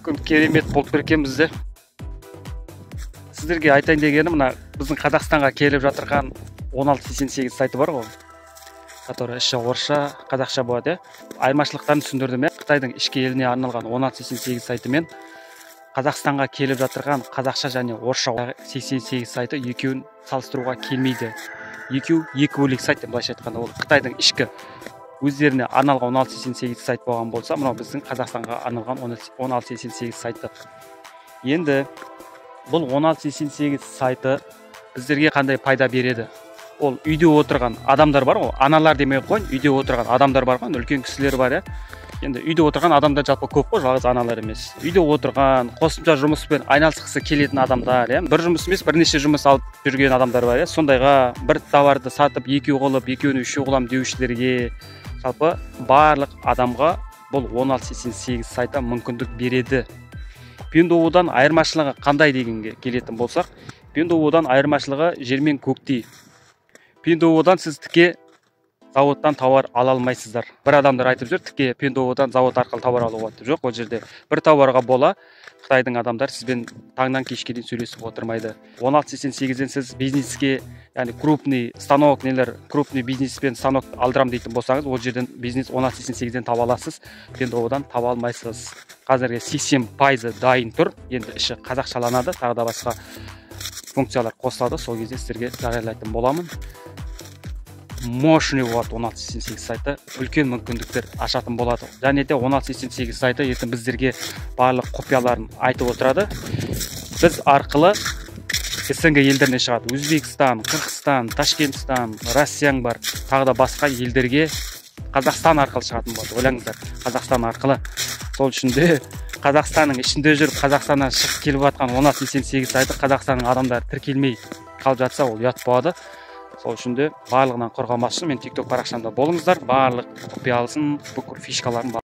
Күн керемет болып тұр екен бізде. Сіздерге айтайын дегенім, мына біздің Қазақстанға келіп жатырған 1688 сайты бар ғой, который іші орысша, қазақша болады, иә. Айырмашылықтарын түсіндірдім, иә. Қытайдың ішкі еліне арналған 1688 сайты мен Қазақстанға келіп жатырған қазақша және орысша 88 сайты екеуін салыстыруға келмейді. Екеу екі бөлек сайт, былайша айтқанда. Ол Қытайдың ішкі өздеріне арналған 1688 сайт болған болса, мынау біздің Қазақстанға арналған 1688 сайты. Енді бұл 1688 сайты біздерге қандай пайда береді? Ол үйде отырған адамдар бар ғой, аналар демей ақ қояйын, үйде отырған адамдар бар ғой, үлкен кісілер бар, иә. Енді үйде отырған адамдар жалпы көп қой, жалғыз аналар емес. Үйде отырған, қосымша жұмыспен айналысқысы келетін адамдар, иә. Бір жұмыс емес, бірнеше жұмыс алып жүрген адамдар бар, иә. Сондайға бір товарды сатып, екеу қылып, екеуін үшеу қыламын деушілерге, жалпы барлық адамға бұл 1688 сайты мүмкіндік береді. Пиндуодуодан айырмашылығы қандай дегенге келетін болсақ, Пиндуодуодан айырмашылығы жер мен көктей. Пиндуодуодан сіз тіке заводтан тауар ала алмайсыздар. Бір адамдар айтып жүр, тіке Пиндуодуодан завод арқылы тауар алуға деп. Жоқ, ол жерде бір тауарға бола Қытайдың адамдар сізбен таңнан кешке дейін сөйлесіп отырмайды. 1688-ден сіз бизнеске, яғни крупный станок нелер, крупный бизнеспен станок алдырам дейтін болсаңыз, ол жерден бизнес 1688-ден таба аласыз, Пиндуодуодан таба алмайсыз. Қазіргі 80% дайын тұр, енді іші қазақшаланады, тағы да басқа функциялар қосылады, сол кезде сіздерге жариялайтын боламын. Мощный болады 1688 сайты, үлкен мүмкіндіктер ашатын болады. Және де 1688 сайты ертең біздерге барлық құпияларын айтып отырады. Біз арқылы СНГ елдеріне шығады. Өзбекстан, Қырғызстан, Ташкентстан, Россияң бар, тағы да басқа елдерге Қазақстан арқылы шығатын болады. Ойлаңыздар, Қазақстан арқылы. Сол үшін де Қазақстанның ішінде жүріп, Қазақстаннан шығып келіп жатқан 1688 сайты Қазақстанның адамдары тіркелмей қалып жатса, ол ұят болады. Сол үшін де барлығынан қорғалмас үшін мен TikTok парақшамда болыңыздар. Барлық құпиялысын, бүкіл фишкаларын